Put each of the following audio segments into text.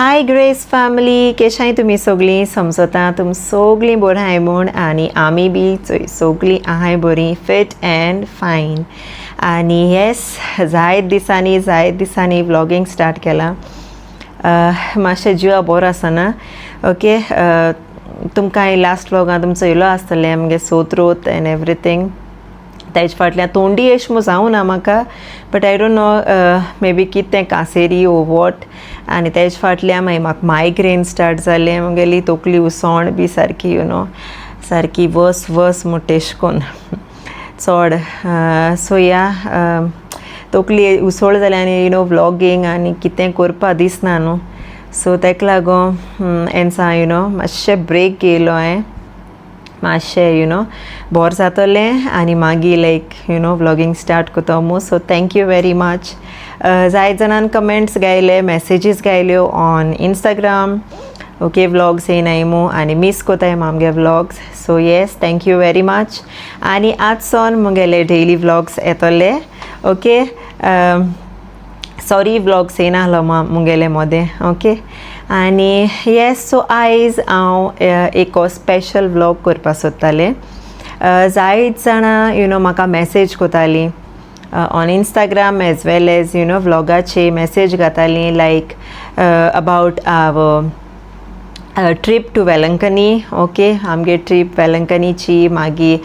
हाय grace family, केशाय तुमी सगळीं? समजता तुम सगळीं बरीं आहाय म्हूण आनी आमी बी सगळीं आहाय बरीं, फिट अँड फायन. आनी येस, जायत दिसांनी जायत दिसांनी व्लॉगींग स्टार्ट केलां. मातशें जिवा बरो आसना, ओके. तुमकां लास्ट व्लॉगान तुमचो येयलो आसतलें आमगे सोर थ्रोट एंड एवरीथींग. तेज फाटल्यान तोंडी एश म्हूण जावं ना म्हाका, but I don't know, maybe कितें तें कासेरी ओ what. आनी तेज फाटल्यान मागीर म्हाका मायग्रेन स्टार्ट जालें. मुगेली तकली उसोण बी सारकी you know सारकी वस वस म्हूण एश कोन्न चड. सो या, तकली उसोळ जाली आनी you know vlogging आनी कितें करपा दिसना न्हू. सो तेका लागून एन्सा you know मातशें ब्रेक घेयलो हांवें. मातशें you know बोर जातलें आनी मागीर like you know vlogging start करता मू. So thank you very much. जायत जाणान कमेंट्स गायले, मॅसेजीस गायल्यो ऑन इंस्टाग्राम, ओके, व्लॉग्स येयनाय मू आनी मीस कोताय आमगे vlogs. So yes, thank you very much. आनी आज सावन मुगेले डेली व्लॉग्स येतले, ओके. सॉरी, व्लॉग्स येयनाहलो मुगेले मोदें, ओके. आनी येस, सो आयज हांव एक स्पेशल व्लॉग करपाक सोदतालें. जायत जाणां you know म्हाका मॅसेज कोतालीं on Instagram as well as you know व्लॉगाचे message घातालीं, like about our trip to Velankanni, okay. आमगे ट्रीप वेलंकनीची, मागीर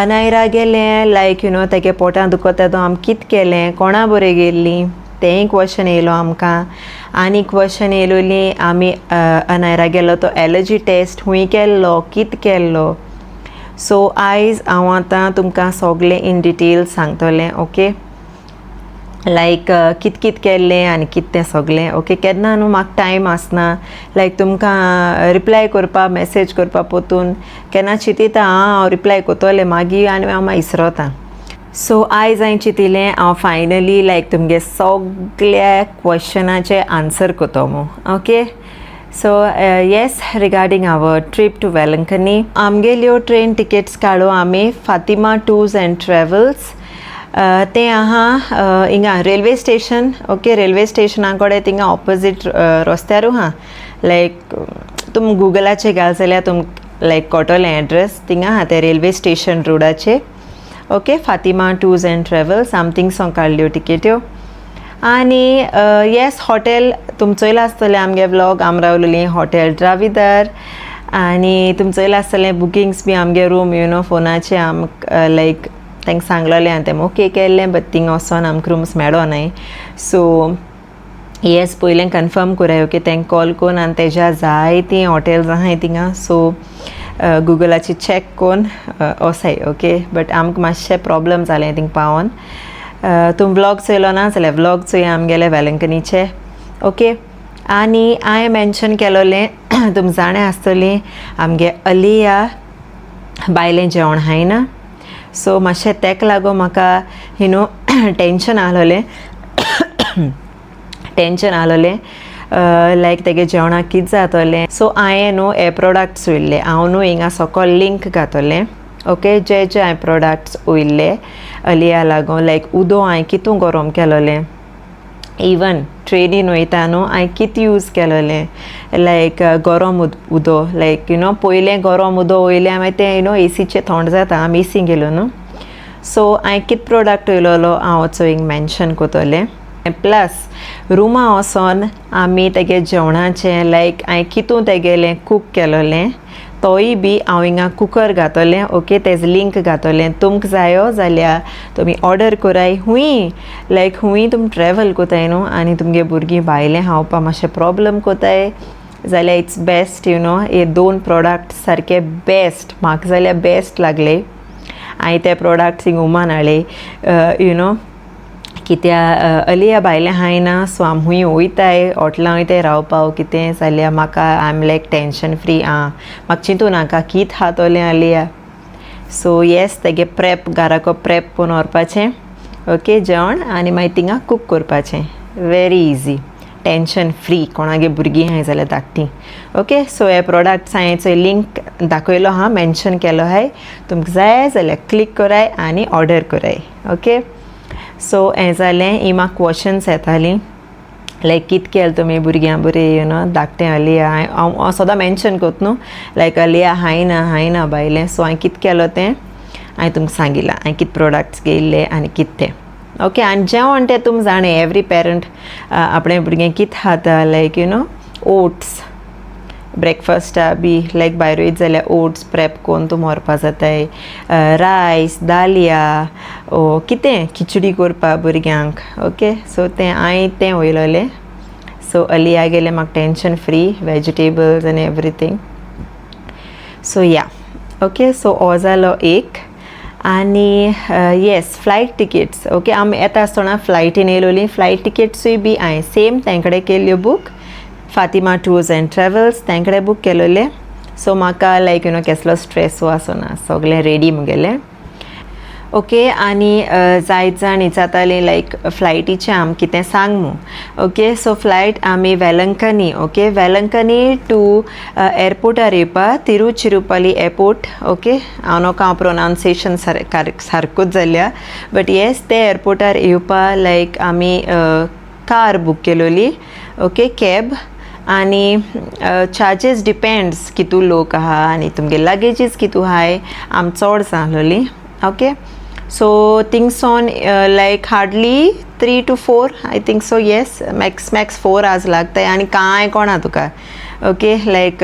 अनायरा गेलें, लायक you know तेगे पोटां दुखता तो आमी कित केलें, कोणा बरें गेल्लीं, तेंय क्वेश्चन येयलो आमकां. आनी क्वेश्चन येयलोली, आमी अनायरा गेलो तो एलर्जी टेस्ट खूंय केल्लो, कित केल्लो. सो आयज हांव आतां तुमकां सगळें इन डिटेल सांगतलें, ओके, लायक कित कित केल्लें आनी कित तें सगळें, ओके. केन्ना न्हू म्हाका टायम आसना लायक तुमकां रिप्लाय करपा, मॅसेज करपा. पोतून केन्ना चिंतिता, आं, हांव रिप्लाय करतलें मागीर आनी हांव मागीर इसरोता. सो आयज हांवें चिंतिलें, हांव फायनली लायक तुमगे सगल्या क्वेश्चनाचे आन्सर करतो मू, okay. So yes, regarding our trip to Velankanni, आमगेल्यो train tickets काडू आमी फातिमा टूर्स अँड ट्रॅवल्स. तें आहा हिंगा रेल्वे स्टेशन, ओके. रेल्वे स्टेशना कडेन थिंगा ऑपोजीट रस्त्यारू आहा. लायक तुम गुगलाचेर घाल जाल्यार तुमकां लायक कळटलें एड्रेस. थिंगा आहा तें रेल्वे स्टेशन रोडाचेर, okay. Fatima tours and travels, आमी थिंगसोन काडल्यो टिकेट्यो. आनी येस, हॉटेल तुम चोयलां आसतलें आमगे व्लॉग, आमी रावलेलीं हॉटेल द्राविदार. आनी तुम चोयलां आसतलें बुकिंग्स बी, आमगे रूम you know फोनाचे आमकां लायक तांकां सांगलेलें आनी तें ओके केल्लें, बट थिंगा वचोन आमकां रूम्स मेळो नाय. सो येस, पयलें कन्फर्म कोराय, ओके. तांकां कॉल कोन्न आनी तेज्या जायतीं हॉटेल्स आहाय थिंगा, सो गुगलाचेर चॅक कोन्न वसाय, ओके. बट आमकां मातशें प्रॉब्लम जालें थिंग पावोन. तुम व्लॉग चोयलो ना जाल्यार व्लॉग चोया आमगेले वेलंकनीचे, ओके. आनी हांवें मेन्शन केलोलें, तुम जाणा आसतलीं, आमगे अलिया बायलें जेवण खायना. सो मातशें तेका लागून म्हाका you know tension आहलोलें, टेंशन आहलोलें, लायक तेगे जेवणाक कितें जातलें. सो हांवें न्हू हे प्रोडक्ट्स वयल्ले. हांव न्हू हिंगा सकल लिंक घातलें, ओके, जे जे हांवें प्रोडक्ट्स वयल्ले अलिया लागून. लायक उदो हांवें कितू गरम केलोलें, इवन ट्रेनीन वयता न्हू, हांवें कितें यूज केलोलें, लायक गरम उदो, लायक you know पयलें गरम उदो वयलें, मागीर तें you know एसीचें थोंड जाता. आमी एसीन गेलो न्हू. सो हांवें कितें प्रोडक्ट वयलोलो हांव चोय मेन्शन करतलें. प्लस रुमा वचोन आमी तेगे जेवणाचें, लायक हांवें कितू तेगेलें कूक केलोलें, तोय बी हांव हिंगा कुकर घातलें, ओके. तेज लिंक घातलें. तुमकां जायो जाल्यार तुमी ऑर्डर कराय. हुंय लायक हुंय तुमी ट्रॅवल कोताय न्हू आनी तुमगे भुरगीं भायलें खावपा मातशें प्रॉब्लम कोताय जाल्यार it's best you know हे दोन प्रोडक्ट सारके बेस्ट. म्हाका जाल्यार बेस्ट लागले. हांवें ते प्रोडक्ट्स हिंग उमान हाडले, you know कित्या अलिया भायलें खायना. सो आमी खूंय वयताय, हॉटेलां वयताय रावपाक कितें जाल्यार म्हाका I am like tension free. आं, म्हाका चिंतू नाका कित खातोलें अलिया. सो येस, तेगे प्रेप घराको प्रेप करून व्हरपाचें, ओके, जेवण आनी मागीर थिंगा कूक करपाचें. Very easy, tension free. कोणागे भुरगीं आहाय जाल्यार धाकटीं, ओके. सो हे प्रोडक्ट्स हांवें चोय लिंक दाखयलो आहा, मेन्शन केलो आहाय. तुमकां जाय जाल्यार क्लिक कराय आनी ऑर्डर कराय, ओके. सो हें जालें. ही म्हाका क्वेश्चन्स येतालीं. लायक कित केलें तुमी भुरग्यां बरें you know धाकटें अलिया. हांव हांव सदां मेन्शन कोत न्हू, लायक अलिया हाय ना, हाय ना बायलें. सो हांवें कित केलो तें हांवें तुमकां सांगिलां, हांवें कित प्रोडक्ट्स घेयल्ले आनी कित तें. ओके, आनी जेवण तें तुमी जाणें, एवरी पेरंट आपणे भुरगें कित खाता, लायक you know oats ब्रेकफास्टा बी, लायक भायर वयत जाल्यार ओट्स प्रेप करून तूं व्हरपा जाताय, रायस, दालिया ओ कितें खिचडी करपा भुरग्यांक. ओके, सो तें हांवें तें वयलोलें. सो अलिया गेलें म्हाका tension free, vegetables आनी एवरीथींग. सो या, ओके, सो हो जालो एक. आनी येस, फ्लायट टिकेट्स. ओके, आमी येता आसतना फ्लायटीन येयलोली. फ्लायट टिकेट्सूय बी हांवें सेम तें कडेन केल्ल्यो book, Fatima tours and travels, तें कडेन बूक केलोले. सो म्हाका लायक you know केसलो स्ट्रेस आसना, सगळें रेडी मुगेलें. ओके, आनी जायत जाण विचारतालीं लायक फ्लायटीचें आम कितें सांग मू. ओके, सो फ्लायट आमी वेलंकनी, ओके, वेलंकनी टू एअरपोर्टार येवपा, तिरुचिरुपल्ली एअरपोर्ट. ओके, हांव नोको हांव प्रोनावन्सिएशन सारकोच जाल्या, बट येस, ते एअरपोर्टार येवपा लायक आमी कार बूक केलोली, ओके, कॅब. आनी चार्जीस डिपेंड्स कितू लोक आहा आनी तुमगे लगेजीस कितू आहाय. आम चोड जालोली. ओके, सो थिंगसोन like hardly 3 to 4, I think so. Yes, max max 4 hours लागताय आनी कांय कोणा तुका. ओके, लायक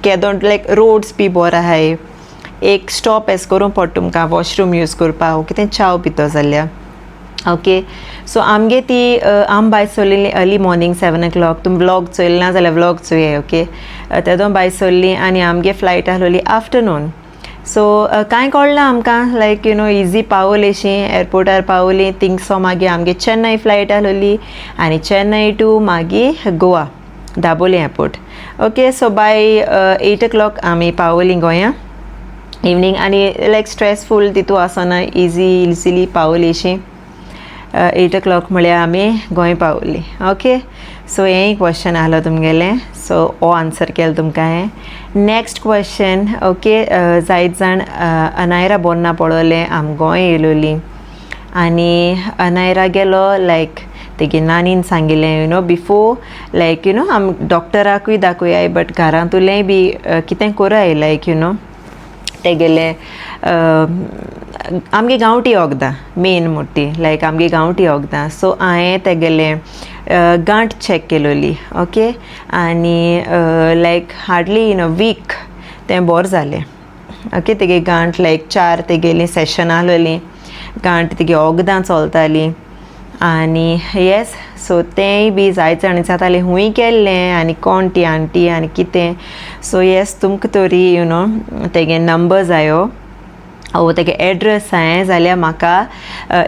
केदो लायक रोड्स बी बोर आहाय. एक स्टॉप एस करूं पडटा तुमकां वॉशरूम यूज करपाक, कितें चाव पितो जाल्यार. ओके, सो आमगे ती आम भायर सरलेली अर्ली मॉर्निंग 7 ओ क्लॉक. तुमी व्लॉग चोयले ना जाल्यार व्लॉग चोयाय. ओके, तेदो भायर सरली आनी आमगे फ्लायट आहलोली आफ्टरनून. सो कांय कळना आमकां, लायक you know easy पावली अशी एअरपोर्टार पावली. थिंगसो मागीर आमगे चेन्नय फ्लायट आहलोली आनी चेन्नय टू मागीर Goa, Dabolim airport. Okay, so by 8 o'clock आमी पावली गोंया इवनींग आनी लायक स्ट्रेसफूल तितू आसना, इजी इजिली पावली अशी. 8 ओ क्लॉक म्हळ्यार आमी गोंय पावली. ओके, सो हेंय क्वेश्चन आहलो तुमगेलें, सो हो आन्सर केलो तुमकां हांवें. Next question. ओके, जायत जाण अनायरा बोन्ना पळोवलें, आम गोंय येयलोली आनी अनायरा गेलो, लायक तेगे नानीन सांगिल्लें, before like आम डॉक्टराकूय दाखोयाय, बट घरांतुलेंय बी कितें कोराय, लायक you know तेगेलें आमगे गांवठी वखदां मेन मोटी, लायक आमगे गांवठी वखदां. सो हांवें तेगेलें गांठ चॅक केलोली. ओके, आनी like hardly in a week तें बोर जालें. ओके, तेगे गांठ लायक चार तेगेलीं सेशनां आहलोलीं, गांठ तेगे वखदां चलतालीं. आनी येस, सो तेंय बी जायते जाण विचारतालें हूंय केल्लें आनी कोण ती आंटी आनी कितें. सो येस, तुमकां तरी you know तेगे नंबर जायो वो तेगे एड्रेस जाय जाल्यार म्हाका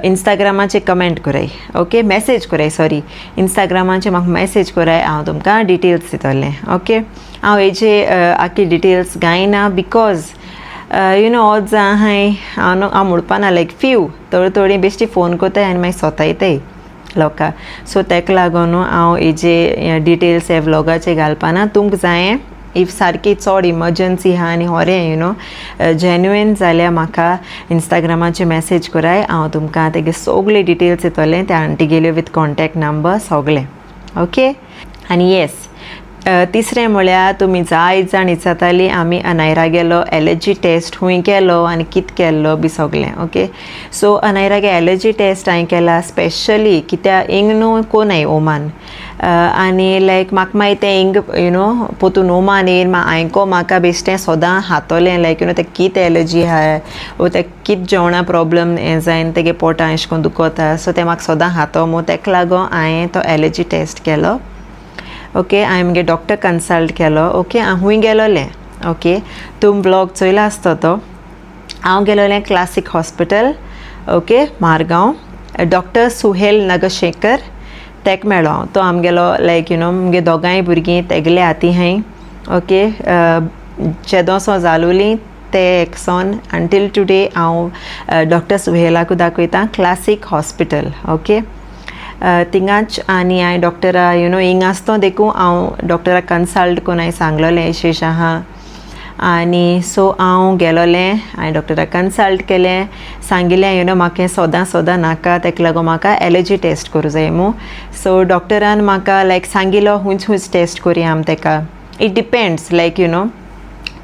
इंस्टाग्रामाचेर कमेंट कराय. ओके, मॅसेज कराय, सॉरी, इंस्टाग्रामाचेर म्हाका मॅसेज कराय, हांव तुमकां डिटेल्स दितलें. ओके, हांव हेजे आख्खी डिटेल्स गायना because you know ओज आहाय, हांव न्हू हांव म्हणपाना, लायक फ्यू थोडी थोडी बेश्टी फोन कोताय आनी मागीर सोतायताय लोकां. सो तेका लागून हांव हेजे डिटेल्स हे व्लॉगाचे घालपाना. तुमकां जायें, if सारकी चड इमर्जन्सी आहा आनी होरें you know genuine जाल्यार म्हाका इंस्टाग्रामाचेर मॅसेज कराय, हांव तुमकां तेगे सगळे डिटेल्स दितलें, त्या आंटीगेल्यो विथ कॉन्टेक्ट नंबर सगळें. ओके, आनी येस, तिसरें म्हळ्यार तुमी जायत जाण विचारताली आमी अनायरा गेलो एलर्जी टेस्ट खूंय केलो आनी कित केल्लो बी सगळें. ओके, सो अनायरागे एलर्जी टेस्ट हांवें केला स्पेशली कित्याक हिंग न्हू कोनाय ओमान आनी लायक म्हाका मागीर तें हिंग you know पोतून ओमान येयन मा आयको म्हाका बेश्टें सदां खातोलें, लायक you know तें कित एलर्जी आहा वो तें कित जेवणा प्रॉब्लम हें जायन तेगे पोटा एशें कोन्न दुखोता, सो तें म्हाका सदां खातो मू, तेका लागून हांवें तो एलर्जी टेस्ट केलो. ओके, हांवें मुगे डॉक्टर कन्सल्ट केलो. ओके, हांव खूंय गेलोलें? ओके, तुमी व्लॉग चोयला आसतो तो. हांव गेलोलें classic hospital, okay, Margao, doctor Suhel Nagshekar तेक मेळ्ळो हांव. तो आमगेलो लायक you know मुगे दोगांय भुरगीं तेगले हाती हाय. ओके, जेदोसो जालोली ते एकसोन अंटील टुडे हांव डॉक्टर सुहेलाकू दाखयता, क्लासीक हॉस्पिटल. ओके, थिंगाच. आनी हांवें डॉक्टरा you know हिंग आसतो देखून हांव डॉक्टराक कन्सल्ट करून हांवें सांगलोलें एशें एशें आहा. आनी सो हांव गेलोलें, हांवें डॉक्टराक कन्सल्ट केलें, सांगिल्लें you know म्हाका हें सदां सदां नाका, तेका लागून म्हाका एलर्जी टेस्ट करूं जाय मू. सो डॉक्टरान म्हाका लायक सांगिल्लो हुंयच हुंयच टेस्ट करुया आमी तेका. It depends like you know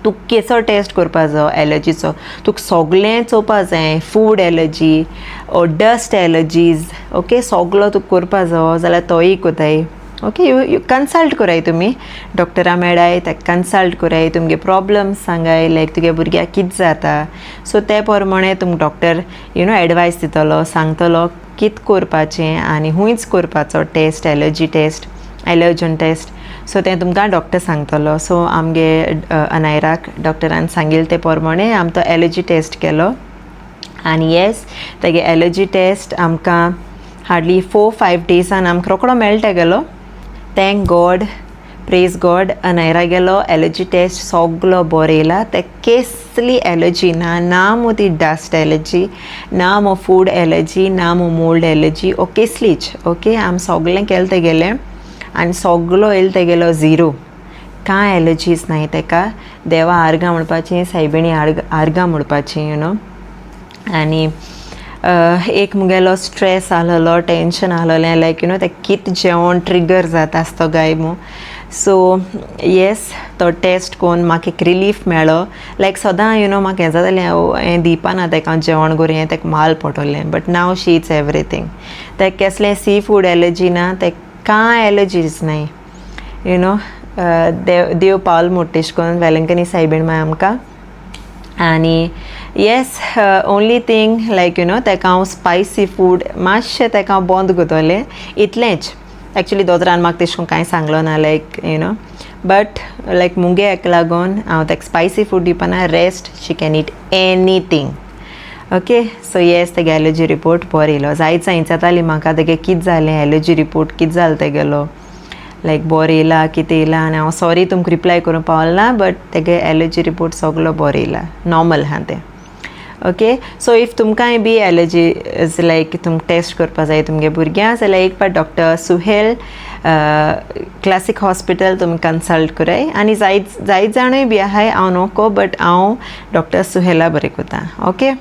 तुका केसो टेस्ट करपा जायो एलर्जीचो. तुका सगळें चोवपा जाय, food allergy or dust allergies, okay, सगलो तुका करपा जायो जाल्यार तोय कोताय. ओके, you you consult कराय, तुमी डॉक्टरा मेळाय, ताका कन्सल्ट कराय, तुमगे प्रॉब्लम्स सांगाय, लायक तुगे भुरग्याक कितें जाता. सो ते प्रमाणे तुमकां डॉक्टर you know advice दितलो, सांगतलो कितें करपाचें आनी हुंयच करपाचो test, allergy test, allergen test. So तें तुमकां डॉक्टर सांगतलो. सो आमगे अनायराक डॉक्टरान सांगिल्लें ते प्रमाणे आमी तो एलर्जी टेस्ट केलो आनी येस, तेगे एलर्जी टेस्ट आमकां हार्डली 4-5 डेजान आमकां रोकडो मेळटा गेलो. Thank God, praise God, Anayra गेलो एलर्जी टेस्ट सगलो बरो येयला. ते केसली एलर्जी ना, ना मू ती डस्ट एलर्जी, ना मू फूड एलर्जी, ना मू मोल्ड एलर्जी ओ केसलीच. ओके, आमी सगलें केलें तेगेलें आनी सगलो येयलो तेगेलो झिरो. कांय एलर्जीज नाय तेका. देवा आर्गां म्हणपाचीं, सायबिणी आर्गां म्हणपाचीं you know. आनी एक मुगेलो स्ट्रेस आहलोलो, टेंशन आहलोलें, लायक you know तें कित जेवण ट्रिगर जाता आसतो गाय मू. सो येस, तो टेस्ट कोन्न म्हाका एक रिलीफ मेळ्ळो. लायक सदां you know म्हाका हें जातालें, हें दिवपाना तेका जेवण करून, हें तेका माल पडटलें, but now she eats everything. तेका केसलें सी फूड एलर्जी ना, तेका कांय एलर्जीज नाय you know. देव देव पावल म्हूट तेश कोन्न वेलंकनी सायबीण माय आमकां. आनी yes, only thing like you know तेका हांव स्पायसी फूड मातशें तेका हांव बंद करतलें, इतलेंच. एक्चुली दोतोरान म्हाका तेश कोन्न कांय सांगलो ना, like you know, but like मुगे हेका लागून हांव तेका स्पायसी फूड दिवपाना. Rest she can eat anything, okay. So yes, तेगे एलर्जी रिपोर्ट बरो येयलो. जायत जाय जाताली म्हाका तेगे कितें जालें, एलर्जी रिपोर्ट कितें जालें तेगेलो, लायक बरो येयला, कितें येयला. आनी हांव सॉरी तुमकां रिप्लाय करूंक पावलें ना, बट तेगे एलर्जी रिपोर्ट सगलो बरो येयला, नॉर्मल आहा तें. ओके, सो if तुमकांय बी एलर्जीज लायक तुमकां टेस्ट करपा जाय तुमगे भुरग्यांक जाल्यार एक फावट डॉक्टर सुहेल, क्लासीक हॉस्पिटल तुमी कन्सल्ट कराय. आनी जायत जायत जाणूय बी आहाय, हांव नको, बट हांव डॉक्टर सुहेला बरें करता. ओके,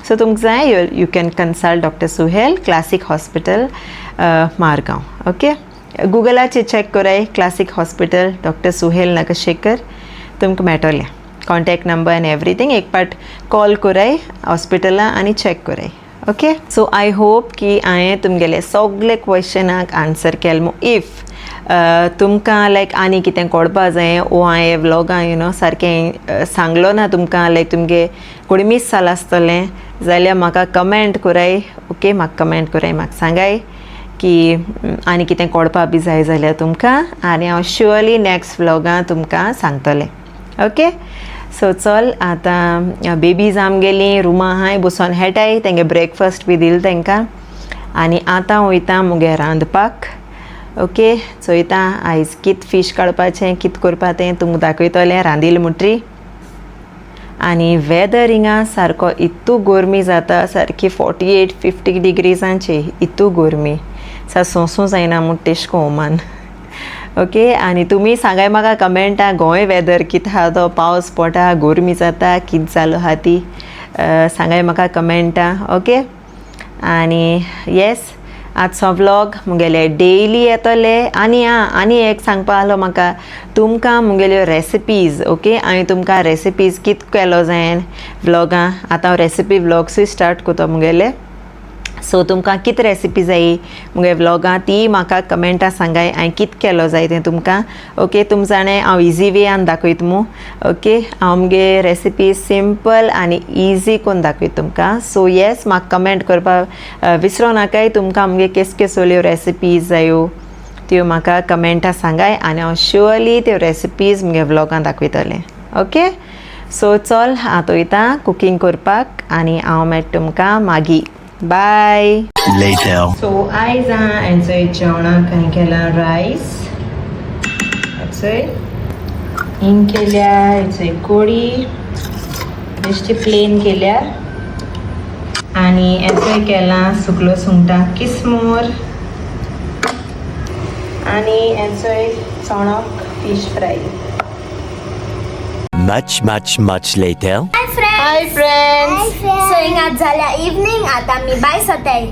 सो तुमकां जाय, you can consult Doctor Suhel, Classic Hospital, Margao. Okay, गुगलाचेर चॅक कराय, क्लासीक हॉस्पिटल, डॉक्टर सुहेल नकशेकर, तुमकां मेळटलें कॉन्टॅक्ट नंबर आनी एवरीथींग. एक पाट कॉल कराय हॉस्पिटला आनी चॅक कराय. ओके, सो I hope की हांवें तुमगेले सगळे क्वेश्चनाक आन्सर केले. If तुमकां लायक आनी कितें कळपा जाय ओ हांवें व्लॉगां you know सारकें सांगलो ना तुमकां, लायक तुमगे कोणी मीस जालां आसतलें जाल्यार म्हाका कमेंट कराय. ओके, म्हाका कमेंट कराय, म्हाका सांगाय की आनी कितें कळपा बी जाय जाल्यार तुमकां आनी हांव शुअरली नॅक्स्ट व्लॉगां तुमकां सांगतलें. ओके, सो चल, आतां बेबीज आमगेलीं रुमां आहाय, बसोन खेळटाय. तेंगे ब्रेकफास्ट बी दिल तांकां आनी आतां वयता मुगे रांदपाक. ओके, चोयता आयज कित फीश काडपाचें, कित करपा तें तुमकां दाखयतलें रांदिल मुटरी. आनी वेदर हिंगा सारको इतू गोरमी जाता, सारकी 48-50 डिग्रीजांची, इतू गोरमी सा सोंसूं जायना म्हूण तेश कोमान. ओके, आनी तुमी सांगाय म्हाका कमेंटा, गोंय वेदर कितें आहा तो, पावस पडटा, गोरमी जाता, कितें जालो आहा ती सांगाय म्हाका कमेंटा. ओके, आनी येस, आजचो व्लॉग मुगेले डेली येतले. आनी आं, आनी एक सांगपा आहलो म्हाका तुमकां, मुगेल्यो रेसिपीज. ओके, हांवें तुमकां रेसिपीज कित केलो जायन व्लॉगां, आतां हांव रेसिपी व्लॉग्सूय स्टार्ट करता मुगेले. सो तुमकां कित रेसिपी जायी मुगे व्लॉगां ती म्हाका कमेंटा सांगाय, हांवें कित केलो जाय तें तुमकां. ओके, तुम जाणें हांव इजी वेयान दाखयता मू. ओके, हांव मुगे रेसिपी सिंपल आनी इजी करून दाखयता तुमकां. सो येस, म्हाका कमेंट करपाक विसरो नाकाय. तुमकां मुगे केस केसल्यो रेसिपीज जायो त्यो म्हाका कमेंटा सांगाय आनी हांव शुअरली त्यो रेसिपीज मुगे व्लॉगान दाखयतलें. ओके, सो चल, आतां वयता कुकींग करपाक आनी हांव मेळटा तुमकां मागीर. बाय. Later. सो आयज हांवें जेवणाक हांवें केलां रायस, हिंग केल्या, हेचो कोडी बेश्टी प्लेन केल्या आनी हेचोय केला सुकलो सुंगटां किसमूर आनी हेचोय चणक fish fry. Much, much, much later. Hi friends. Hi friends. So हिंगा जाल्या इवनिंग, आता आमी बाय सोताय.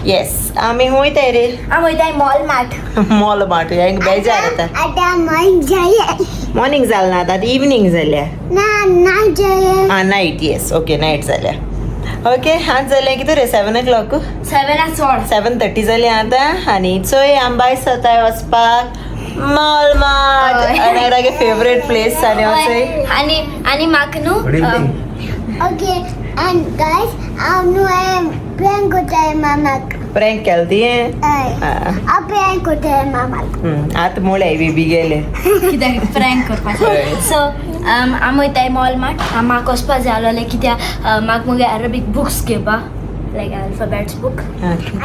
येस, आमी वयताय रे. आमी वयताय मॉल मार्ट. मॉल मार्ट हेंक बेजार येता. आता मॉर्निंग जाय. मॉर्निंग जाल ना, आतां इवनिंग जाल्या. ना, नायट जाय. आं, नायट, येस, ओके, नायट जाल्या. ओके, आतां जालें कितें रे, 7 o'clock? सेवना चोड. 7:30 जालें आतां आनी चोय आमी भायर सरताय वचपाक मॉल मार्ट. हय. आनी फेवरेट प्लेस आनी वचय. आनी आनी म्हाका न्हू ओके, and guys, हांव न्हू प्रँक कोताय मामाक. प्रँक केलें तुवें? हय, हांव प्रँक कोताय मामाक. आतां मुळे बेबी गेले. कित्याक प्रँक करपाक. हय. सो आमी वयताय मॉल मार्ट. म्हाका वचपा जाय आसलोलें कित्याक म्हाका मुगे अरेबीक बुक्स घेवपा, लायक अल्फाबेट्स बुक.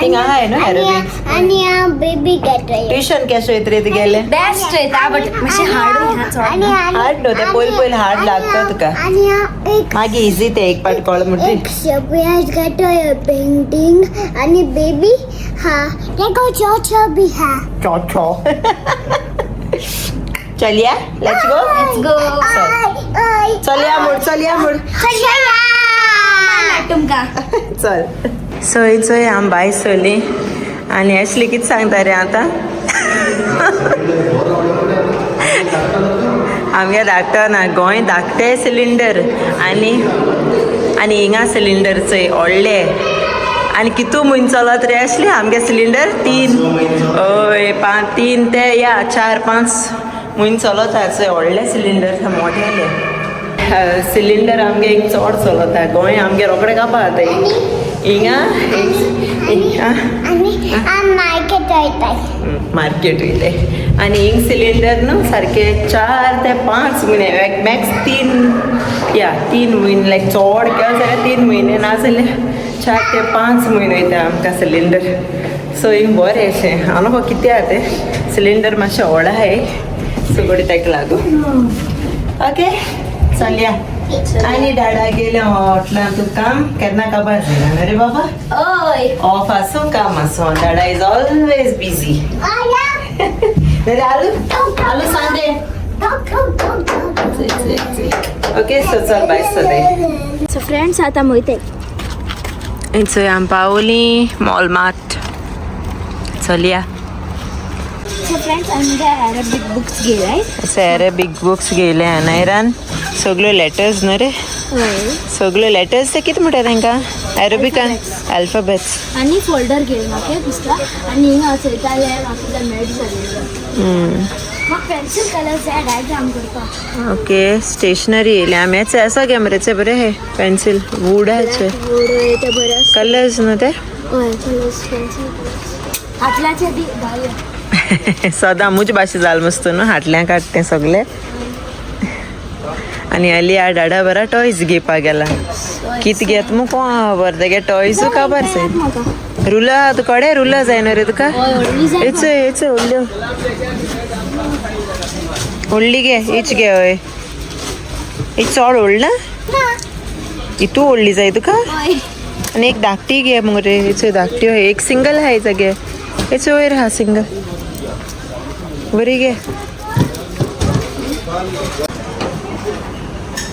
थिंगा आहाय न्हू अरेबीक? आनी हांव बेबी घेतोय. ट्युशन केशें वयता रे तुगेलें? बेस्ट वयता, बट मातशें हार्ड वयता चोड. हार्ड न्हू तें, पयलीं पयलीं हार्ड लागता तुका. आनी हांव एक मागीर इजी तें, एक पाट कळ्ळें म्हणटरी. एक सरप्राईज घेतोय, पेंटिंग आनी बेबी हा, तेका चोचो बी हा. चो चो. चलिया, let's go. Let's go. हय. चलया म्हूण, चलया म्हूण. तुमकां. चल, चोय चोय, आमी भायर सरली आनी एशली कितें सांगता रे? आतां आमगे धाकटो ना, गोंय धाकटे सिलिंडर आनी आनी हिंगा सिलिंडर चोय व्हडले. आनी कितू म्हयनो चलत रे आसले आमगे सिलिंडर? तीन, हय, पांच, तीन ते या 4-5 म्हयनो चलत चोय. व्हडले सिलिंडर, मोठेले सिलिंडर आमगे हिंग चड चलता. गोंय आमगे रोखडे कापा जाता, हिंगा. आनी हांव मार्केट वयताय. मार्केट वयले. आनी हिंग सिलिंडर न्हू सारके 4 ते 5 म्हयने, मॅक्स तीन, या 3 म्हयने, लायक चड केलो जाल्यार 3 म्हयने, नाजाल्यार 4 ते 5 म्हयने वयता आमकां सिलिंडर. सो हिंग बरें अशें. हांव नको कितें आहा तें सिलिंडर मातशें व्हड आहाय, सो ताका लागून. ओके, चलया. आनी डाडा गेले हॉटलां, तूं काम केन्ना काबार जायना रे बाबा. हय. ऑफ आसूं, काम आसूं, डाडा is always busy. रे आलू आलू सांजे. ओके, सो चल, बाय सदाय. सो फ्रेंड्स, आतां वयताय. चोय, आमी पावली मॉल मार्ट, चलया. सो फ्रेंड्स, आमगे अरेबीक बुक्स घेलाय. अरेबीक बुक्स घेयले अनायरान, सगल्यो लेटर्स न्हू रे? हय. सगल्यो लेटर्स ते कितें म्हणटा तांकां अरेबिकान? अल्फाबेट्स. आनी फोल्डर घेयल म्हाका दिसता. आनी हिंगा चोयताले, म्हाका मेळट जालें. म्हाका पेन्सिल कलर जाय डायग्राम करपाक. ओके, स्टेशनरी येयली आमी. हेच आसा गे मरे, बरे हे पेन्सिल वुडाचे. वूड ते बरे आसा. कलर्स न्हू ते? हय, कलर्स, पेन्सिल कलर्स हातलाचे बी घालया. सदां मुज भाशे जाल मस्त न्हू, हाटल्यां काडट तें सगलें. आनी अली आ डाडा बरा टॉयज घेवपाक गेला. कित घेत मग कोण खबर, तेगे टॉयजू काबार जाय. म्हाका रुला तुकडे रुला जाय न्हू रे तुका? हय, व्हडली जाय. हेच हेच व्हडल्यो, व्हडली घे, हीच घे. हय, ही चड व्हडली ना, हितू व्हडली जाय तुका? हय. आनी एक धाकटी घे मरे. हेच धाकटी, हय, एक सिंगल आहा हेच घे. हेच वयर आहा सिंगल, बरी घे.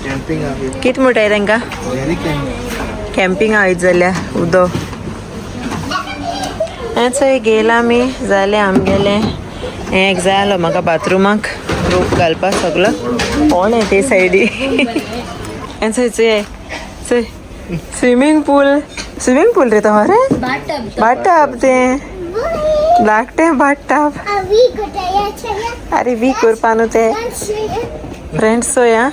कॅम्पिंग. कित म्हणटाय तांकां? कॅम्पिंग वयत जाल्यार उदो हें चोय गेला आमी. जालें आमगेलें. हें एक जाय आसलो म्हाका बाथरुमाक रोप घालपाक. सगलो कोण आहे ते सायडी. हें चोय चोय चोय, स्विमींग पूल, स्विमींग पूल रे तो रे. बाटब. बाटाप तें धाकटें बाटाप. अरे, वी करपा न्हू तें. फ्रेंड्स चोय आं.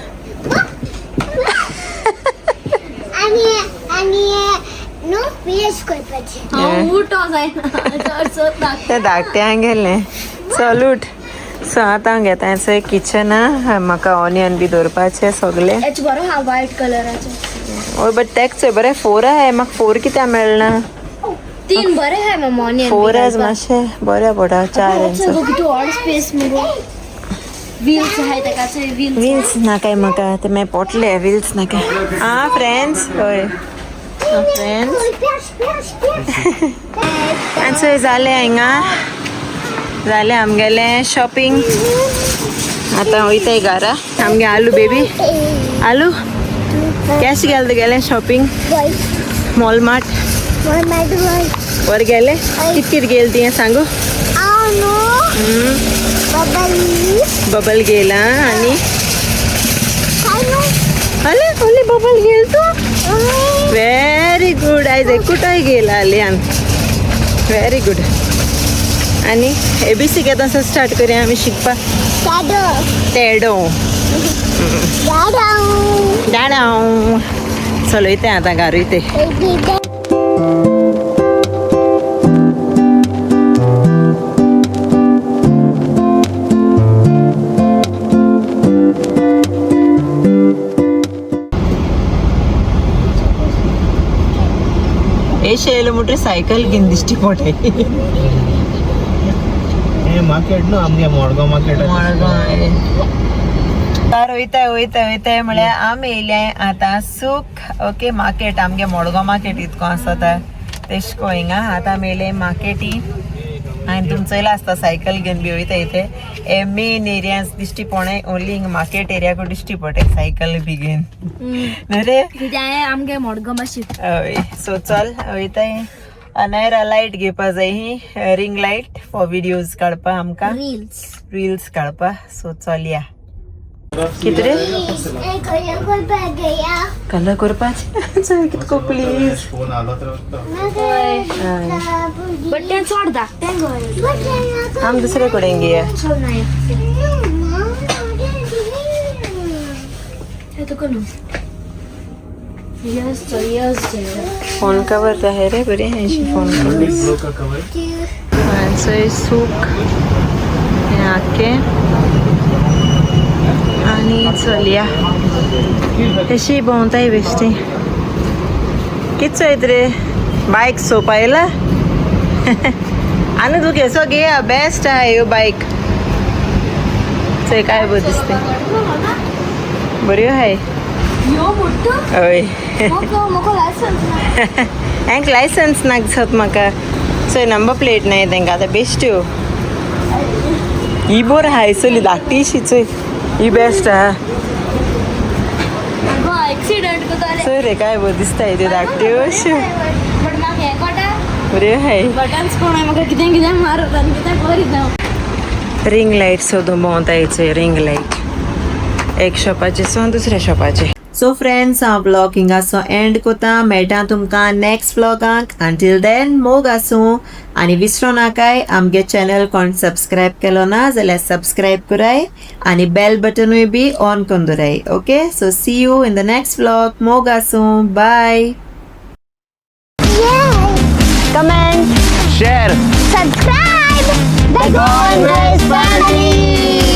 आनी आनी न्हू पीएच करपाचें. हांव उठो जायना चड सोदता. तें धाकटें गेलें. चल उठ. सो आतां हांव घेता चोय किचना, म्हाका ऑनियन बी दवरपाचें सगलें. हेच बरो हा वायट कलराचो. हय, बट तेक चोय बरें फोर आहाय. म्हाका फोर कित्याक मेळना? तीन बरे हाय मम्मा ऑनियन. फोर आज मातशें बरें पडटा चार इंच. कितू व्हड स्पेस मुगो. व्हील्स आहाय तेका चोय, व्हील्स. व्हील्स नाकाय म्हाका, ते मागीर पोटले व्हील्स नाकाय. आं फ्रेंड्स, हय फ्रेंड्स. प्यास प्यास प्यास. आनी चोय जालें, हिंगा जालें आमगेलें शॉपिंग. आतां वयताय घरा. आमगे आलू बेबी, आलू कॅश गेले गेले शॉपिंग मॉल मार्ट वर गेले. कित कित गेल ती सांगू? बबल गेला आणि अले ओले बबल गेल तू. Very good. आयज एकूटाय गेला आलियान. Very good. आणि एबीसी केदां स्टार्ट करूया आमी शिकपाक? टेडो डाडा. चल वयता आतां घार वयते. एश येयलो म्हणटरी सायकल घेवन दिश्टी पडटाय. हे मार्केट न्हू आमगे मडगांव मार्केट. मडगांव तार वयताय वयताय वयताय म्हळ्यार आमी येयले आतां सूक. ओके, मार्केट आमगे मडगांव मार्केट इतको आसा तेश को हिंगा. आतां आमी येयले मार्केटी आनी तुम चोयला आसता सायकल घेवन बी वयता. इथे हे मेन एरिया दिश्टी पडनाय, ओनली हिंगा मार्केट एरियाकू दिश्टी पडटाय सायकल बी घेवन न्हू रे? कित्याक आमगे मडगांव मातशी. हय, सो चल वयताय. अनायरा लायट घेवपा जाय, ही रिंग लायट फॉर विडियोज काडपा आमकां. रिल्स. रिल्स काडपा. सो चलया. कितें रे? कलर करपाचें चोय कितको प्लीज. फोन आलो तर. बट तें चड धाकटें गो. आम दुसरे कडेन घेया. चल ना. हे तुका न्हू यस यस. फोन कवर आहे रे, बरी अशी फोन कवर. कवर. चोय सूक हें आख्खें आनी चलया. अशी भोंवताय बेश्टी. कित चोयत रे? बायक सोप आयला आनी तूं केसो घेया. बेस्ट आहा ह्यो बायक. चोय काय बरें दिसता, बऱ्यो आहाय. यो मोठो. हय. म्हाका लायसन्स ना. हांक लायसन्स नाका दिसत म्हाका. चोय, नंबर प्लेट नाय तेंका आतां. बेश्ट्यो ही बोर आहा चली, धाकटीशी चोय, ही बेस्ट आहा. गो एक्सिडंट करताले. चोय रे, काय बरें दिसता त्यो धाकट्यो अश्यो. बट म्हाका हें कोटा. बऱ्यो आहाय. बटन्स कोण म्हाका कितें कितें मारत आनी कितें करीत. रिंग लायट सोदून भोंवताय. चोय रिंग लायट, एक शॉपाचे सोन दुसऱ्या शॉपाचे. सो फ्रेंड्स, हांव व्लॉग हिंगासो एंड कोता. मेळटा तुमकां नेक्स्ट व्लॉगाक. अंटील then मोग आसूं आनी विसरो नाकाय, आमगे चॅनल कोण सबस्क्रायब केलो ना जाल्यार सबस्क्रायब कराय आनी बेल बटनूय बी ऑन करून दवराय. Okay, so see you in the next vlog. मोग आसूं, बाय. Comment, share, Subscribe! The Golden Family!